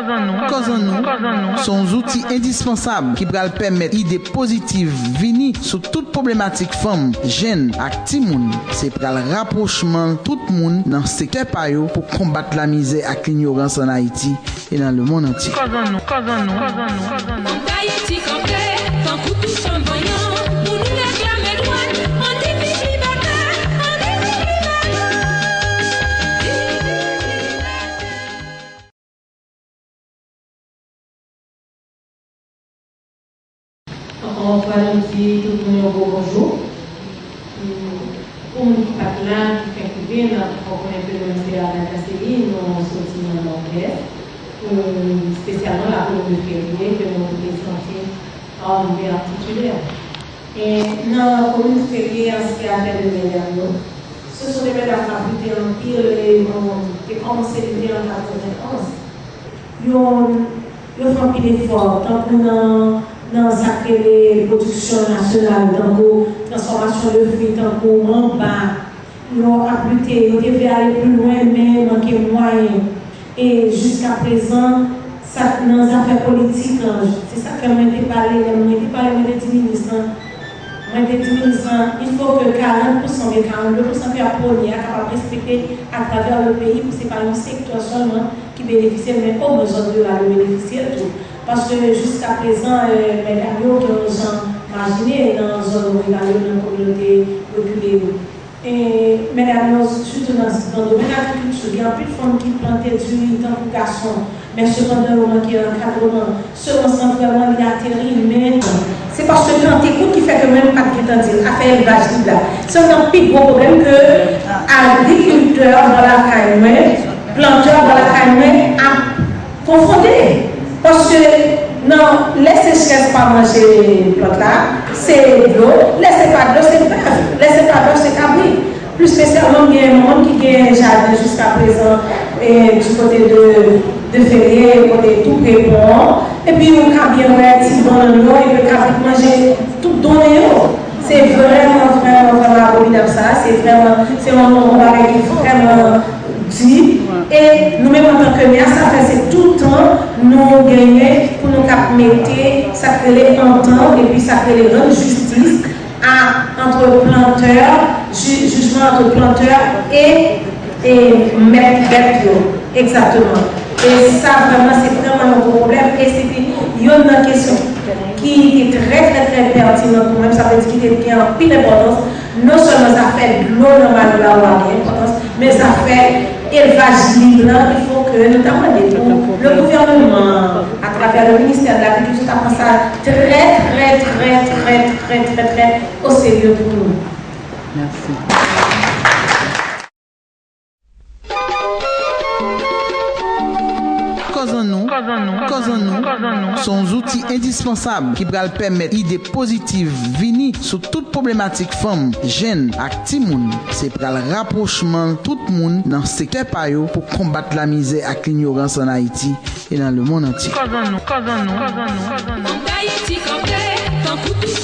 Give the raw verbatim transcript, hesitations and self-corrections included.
Kòz an nou se yon zouti endispansab ki pral pèmèt ide pozitiv vini sou tout pwoblematik fanm, jenn ak timoun. Se pral rapwochman tout moun nan sektè pa yo pou konbat lamizè ak linyorans ann Ayiti e nan lemonn antye. Kòz an nou, kòz an nou, kòz an nou, kòz an nou. Fòk Ayiti kanpe, tankou tout fanm vanyan, pou nou reklame dwa, ann di viv Libète, ann di viv Libète. Ankò yon fwa, nou di tout moun yon gwo bonjou. Pou moun ki pa t la, ki fèk rive, n ap fè w konnen ke nou se Agatha Céline, nou soti nan Nòdès, espesyalman lakomin de Ferye, ke nou reprezante pa yon Libè titulè. E nan komin Ferye, an se afè de medam yo. Se son de medam k ap lite anpil e, bon, te kòmanse lite an katrevenonz. Yo, yo fè anpil efò, tankou nan, nan sa k rele pwodiksyon nasyonal, tankou transfòmasyon de fwi, tankou manba, yo ap lite, yo te vle ale pi lwen, men manke mwayen. E jiskaprezan, sa, nan zafè politik, se sa k fè mwen te pale, lè mwen te pale, mwen te di minis lan, mwen te di minis lan, il faut que karant pousan oubyen karannde pousan ke y ap pwone a kapab respekte atravè le peyi, pou se pa yon sektè sèlman ki benefisye l, men omwen zòn riral yo benefisye l tou. Paske jiskaprezan, eh, medam yo gen yon jan majine nan zòn riral yo, nan kominote rekile yo. E medam yo, sitou nan, nan domèn agrikilti, gen anpil fanm ki plante diri tankou gason, men sepandan yo manke ankadreman. Semans lan vrèman li ateri, men se paske plante kout ki fè ke mwen m pa t gentan di l. Afè elvaj li la, se youn nan pi gwo pwoblèm ke agrikiltè bò lakay mwen, plantè bò lakay mwen ap konfwonte. Paske nan lè sechrès pa manje plant la, se dlo, lè se pa dlo, se bèf, lè se pa bèf, se kabrit. Plis espesyalman, m gen yon moun ki gen jaden jiskaprezan, e, di kote de, de Ferye, kote tou pre pon an. Epi ou ka byen wè ti van nan yo, epi kabrit manje tout donnen yo. Se vrèman, vrèman, vrèman abominab sa. Se vrèman, se yon, yon bagay ki vrèman di. E nou menm antanke mè, sa fè se toutan nou genyen pou nou kap mete sa k rele antant epi sa k rele rann jistis a, ant plantè, ji-, jijman ant plantè e, e mèt bèt yo. Egzakteman. E sa vrèman, se vrèman yon gwo pwoblèm. E se te youn nan kesyon ki te trè, trè, trè pètinan pou mwen. Sa vle di ki te gen anpil enpòtans. Non sèlman zafè dlo nan Malibaro a gen enpòtans, men zafè elvaj lib lan, il faut que nou ta mande pou le gouvènman, atravè le ministère de l'Agriculture, ta pran sa trè, trè, trè, trè, trè, trè, trè o serye pou nou. Mèsi. Kòz an nou, kòz an nou, kòz an nou, se yon zouti endispansab ki pral pèmèt ide pozitiv vini sou tout pwoblematik fanm, jenn ak timoun. Se pral rapwochman tout moun nan sektè pa yo pou konbat lamizè ak linyorans ann Ayiti e nan lemonn antye. Kòz an nou, kòz an nou, kòz an nou, kòz an nou. Fòk Ayiti kanpe, tankou tout